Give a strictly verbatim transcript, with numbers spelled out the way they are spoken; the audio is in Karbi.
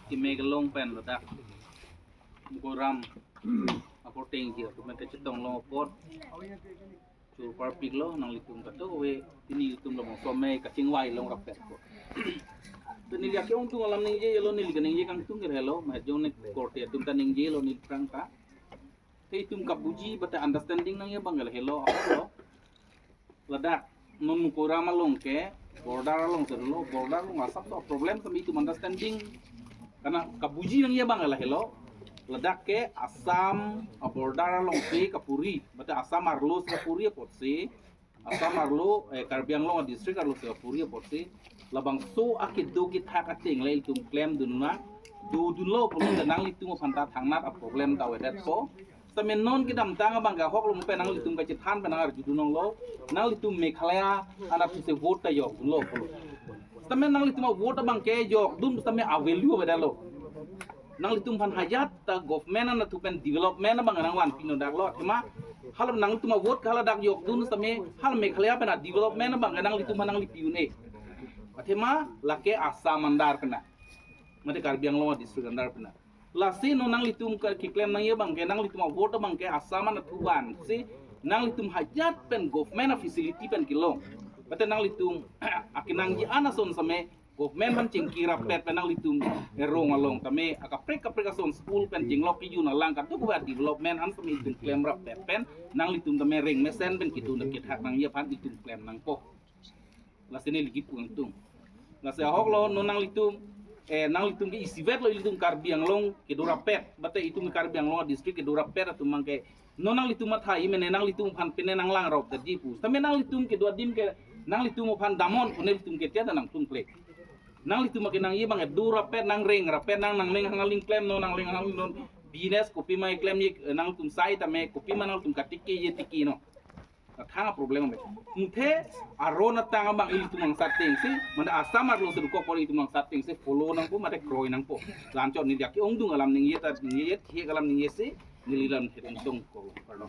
Keme kelong pen ladak Mukoiram aporteng ji atum kachetong long apot churparpiklo nanglitum kato we pini itum labangso amei kachingvai long rapet ko. Pini liak ke-ongdung alam ningjelo, neli kaningje kangtung ke helo, mahajong ne korte atum ta ningjelo neli prang ta. Te itum kabuji bate understanding nangji abang ke lahelo, ahoklo. Ladak non Mukoiram along ke border along selo, border along asap so problem sami itum understanding. Karena kabuji nangji abang ke lahelo. Ladak ke Assam a border alongsi kapuri, bate Assam arlo si kapuri apotsi, Assam arlo, eh, Karbi Anglong a district arlo si kapuri apotsi, labangso akedo kethak ateng le itum klemdun nang, dodunlo pulote nanglitum aphan ta thangnat a problem ta avedetpo. Sitame non kedamtang abang ke ahoklo mo pen nanglitum kachethan pen nangarjudun longlo, nanglitum Meghalaya anatthu si vote ta jokdunlo pulo. Sitame nanglitum a vote abang ke jokdun sitame a value avedetlo. Nanglitum aphan hajat ta government anatthu pen development abang nangvanpi nodaklo, athema hala nanglitum a vote ke hala dak jokdun sitame hala Meghalaya pen a development abang ke nanglitum aphan nanglepi un-e. Athema lake Assam under pen na, mate Karbi Anglong a district under pen na. Lasi non nanglitum ke keklem nangji abang ke, nanglitum a vote abang ke Assam anatthu vansi nanglitum hajat pen government a facility pen kelong, bate nanglitum akenangji an ason sitame government aphan chingki rappet pen nanglitum erong along tame akaprek kaprek ason school pen chinglok kejun alang kadokave development an sitame itum klem rappet pen nanglitum tame reng mesen pen kedun kethak nangji aphan itum klem nangpo. Lasi neli kipu nangtum. Lasi ahoklo non nanglitum, eh, nanglitum ke isivetlo ilitum Karbi Anglong kedo rappet, bate itum Karbi Anglong district kedo rappet atum abang ke non nanglitum matha imene nanglitum aphan pine nanglang rop ta dipu. Sitame nanglitum kedo adim ke nanglitum aphan damnon, kone ilitum ke tiada nangtum kle. Nanglitum akenangji abang kedo rappet, nangreng rappet, nang nangleng hang nangling klem non, nangleng hang non business kopima keklem ji, eh, nangtum sai tame kopima nangtum katiki je tiki non. Kathang a problem me. Muthe aron atang abang ilitum angsat atengsi, mane Assam arlo si dokok pori itum angsat atengsi follow nangpo, mate kroi nangpo. Lanchot neli ke-ongdung alam ningje ta ningje, thek alam ningjesi, neli lam hetong ko. Pardon.